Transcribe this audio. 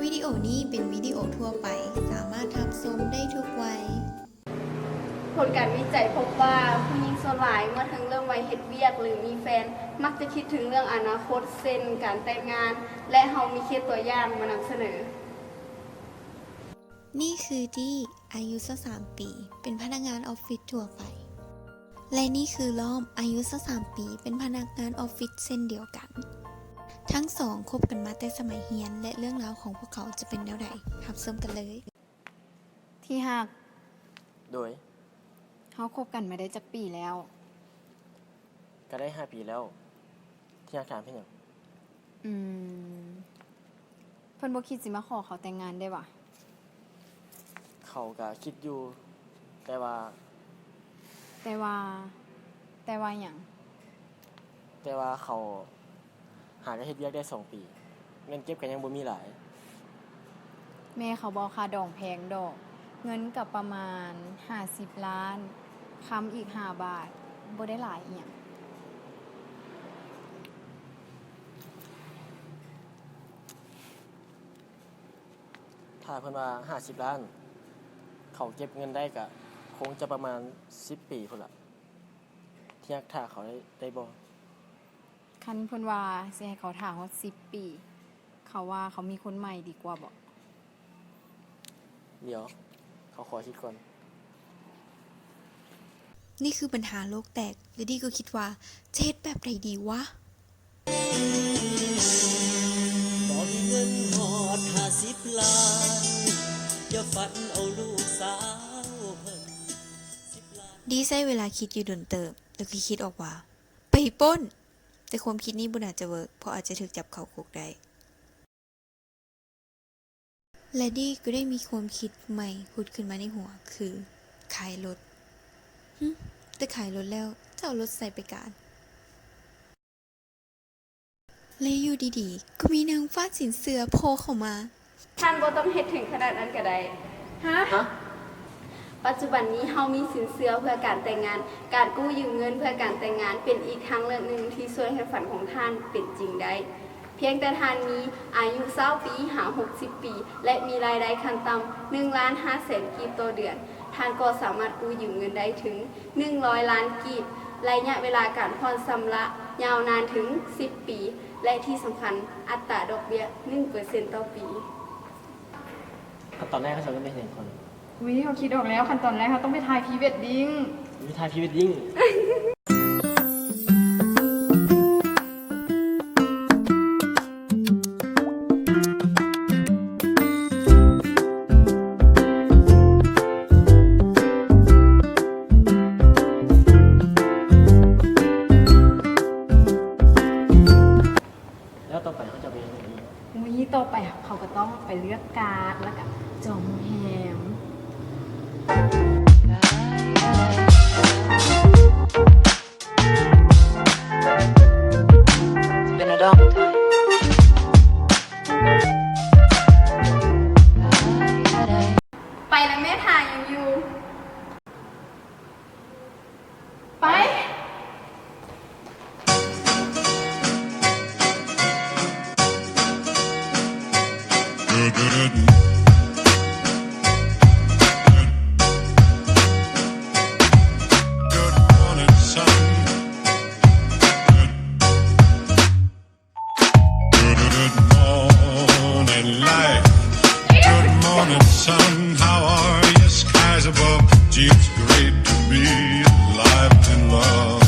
ວິດີໂອນີ້ເປັນວິດີໂອທົ່ວໄປ, ສາມາດຮັບຊົມໄດ້ທຸກໄວ. ຜົນການວິໄຈພົບວ່າ ຜູ້ຍິງສ່ວນຫຼາຍເມື່ອເຖິງເລີ່ມໄວເຮັດວຽກ ຫຼື ມີແຟນ ມັກຈະຄິດເຖິງເລື່ອງອະນາຄົດ ເຊັ່ນ ການແຕ່ງງານ ແລະ ເຮົາມີເຄສຕົວຢ່າງມານຳສະເໜີ. ນີ້ຄືດີ ອາຍຸຊາວສາມປີ ເປັນພະນັກງານອອບຟິດທົ່ວໄປ ແລະ ນີ້ຄືລອມ ອາຍຸຊາວສາມປີ ເປັນພະນັກງານອອບຟິດເຊັ່ນດຽວກັນ. ທັງສອງຄົບກັນມາແຕ່ສະໄໝຮຽນ ແລະ ເລື່ອງລາວຂອງພວກເຂົາຈະເປັນແນວໃດ? ຮັບຊົມກັນເລີຍ. ທີ່ຮັກ ໂດຍ ເຮົາຄົບກັນມາໄດ້ຈັກປີແລ້ວ? ກະໄດ້ຫ້າປີແລ້ວ. ທີ່ຮັກຖາມເຮັດຫຍັງ? ອືມ ເພິ່ນບໍ່ຄິດຊິມາຂໍເຂົາແຕ່ງງານໄດ້ຫວາ? ເຂົາກະຄິດຢູ່ ແຕ່ວ່າ ແຕ່ວ່າ ແຕ່ວ່າຫຍັງ? ແຕ່ວ່າເຂົາຫາກະເຮັດວຽກໄດ້ສອງປີ ເງິນເກັບກະຍັງບໍ່ມີຫຼາຍ. ແມ່ເຂົາບໍ່ເອົາຄ່າດອງແພງດອກ ເງິນກະປະມານຫ້າສິບລ້ານ ຄຳອີກຫ້າບາດ ບໍ່ໄດ້ຫຼາຍອີ່ຫຍັງ. ຖ້າເພິ່ນວ່າຫ້າສິບລ້ານ ເຂົາເກັບເງິນໄດ້ກະຄົງຈະປະມານສິບປີພຸ້ນລະ. ທີ່ຮັກຖ້າເຂົາໄດ້ ໄດ້ບໍ່? ຄັນເພິ່ນວ່າຊິໃຫ້ເຂົາຖ້າຮອດສິບປີ ເຂົາວ່າເຂົາມີຄົນໃໝ່ດີກວ່າເບາະ. ດຽວ ເຂົາຂໍຄິດກ່ອນ. ນີ້ຄືບັນຫາໂລກແຕກ ແລະ ດີກໍຄິດວ່າຈະເຮັດແບບໃດດີວະ? ບໍ່ມີເງິນຮອດຫ້າສິບລ້ານ ຢ່າຝັນເອົາລູກສາວເພິ່ນ. ດີໃຊ້ເວລາຄິດຢູ່ດົນເຕີບ ແລ້ວກໍຄິດອອກວ່າ ໄປປຸ້ນ! ແຕ່ຄວາມຄິດນີ້ບໍ່ໜ້າຈະເວີກ ເພາະອາດຈະຖືກຈັບເຂົ້າຄຸກໄດ້. ແລະ ດີກໍໄດ້ມີຄວາມຄິດໃໝ່ຜຸດຂຶ້ນມາໃນຫົວ ຄື ຂາຍລົດ. ຫຶ ແຕ່ຂາຍລົດແລ້ວ ຈະເອົາລົດໃສໄປການ? ແລະ ຢູ່ດີໆ ກໍມີນາງຟ້າສິນເຊື່ອໂຜ່ເຂົ້າມາ. ທ່ານບໍ່ຕ້ອງເຮັດເຖິງຂະໜາດນັ້ນກໍໄດ້. ຮະ? ຮະ? ປັດຈຸບັນນີ້ເຮົາມີສິນເຊື່ອເພື່ອການແຕ່ງງານ. ການກູ້ຢືມເງິນເພື່ອການແຕ່ງງານເປັນອີກທາງເລືອກໜຶ່ງທີ່ຊ່ວຍໃຫ້ຝັນຂອງທ່ານເປັນຈິງໄດ້. ພຽງແຕ່ທ່ານມີອາຍຸຊາວປີຫາຫົກສິບປີ ແລະ ມີລາຍໄດ້ຂັ້ນຕ່ຳໜຶ່ງລ້ານຫ້າແສນກີບຕໍ່ເດືອນ, ທ່ານກໍສາມາດກູ້ຢືມເງິນໄດ້ເຖິງ ໜຶ່ງຮ້ອຍລ້ານກີບ, ໄລຍະເວລາການຜ່ອນຊຳລະຍາວນານເຖິງສິບປີ ແລະ ທີ່ສຳຄັນ ອັດຕາດອກເບ້ຍໜຶ່ງເປີເຊັນຕໍ່ປີ. ຂັ້ນຕອນແລກເຮົາຈະເລີ່ມເຮັດຫຍັງກ່ອນ? ອຸ້ຍ ເຮົາຄິດອອກແລ້ວ, ຂັ້ນຕອນແລກເຮົາຕ້ອງໄປຖ່າຍພຣີເວດດິ້ງ. ໄປຖ່າຍພຣີເວດດິ້ງ. ແລ້ວຕໍ່ໄປເຮົາຈະໄປເຮັດຫຍັງອີກ? ອຸ້ຍ ຕໍ່ໄປເຂົາກໍຕ້ອງໄປເລືອກກາດ ແລ້ວກໍຈອງໂຮງແຮມ. It's been a long time. ໄປແລ້ວແມ່ ຖ້າຫຍັງຢູ່? ໄປ. Good morning, life. Good morning, sun. How are you? Skies above. Gee, it's great to be alive and love.